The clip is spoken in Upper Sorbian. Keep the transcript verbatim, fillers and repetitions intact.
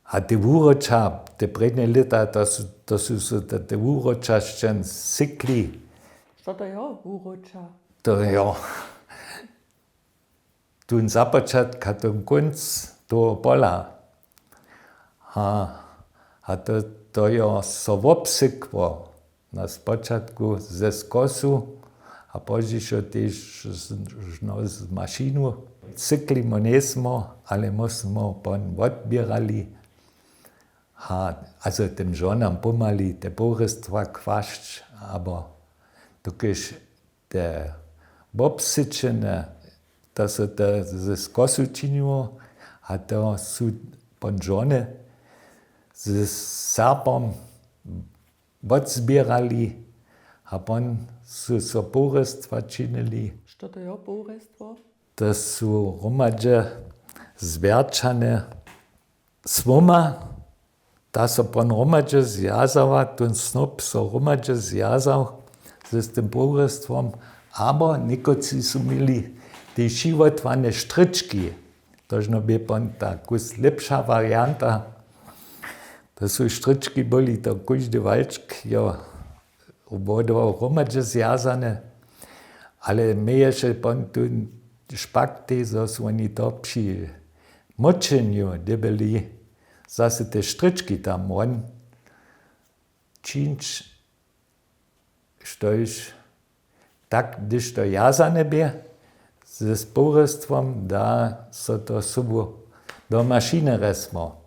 A te wuroča, te prědnje lěta, to su, to su so te, te wuroča sćen sykli. Što to jo, wuroča? To jo. Tón započatk a tón kónc toho pola. A, a to, to jo so wobsykło na spočatku ze skosu a pozdźišo tež z, no, z mašinu. Cyklimo njejsmo, ale my smo pon wotběrali. A, also tym žonam pomhali te pohrestwa kłašć, abo dokelž te wobsyćene, to so to ze skosu činiło, a to su pon žony z serpom wotběrali a pon su so pohrestwa činili. Što to jo pohrestwo? To su hromadźe zwjerćane słoma, ta so pon hromadźe zwjazała, tón snop so hromadźe zwjazał z, z tym pohrestwom, abo někotři su měli tež přiwotłane štryčki. Tožno bě pon ta kus lěpša warianta. To su štryčki byli, to kóždy walčk jo wodował hromadźe zwjazane, ale měješe pon tu špakty, zo su woni to při močenju dyrbjeli zase te štryčki tam won čińć, štož tak, hdyž to wjazane bě z pohrestwom, da so to sobu do mašiny resmo.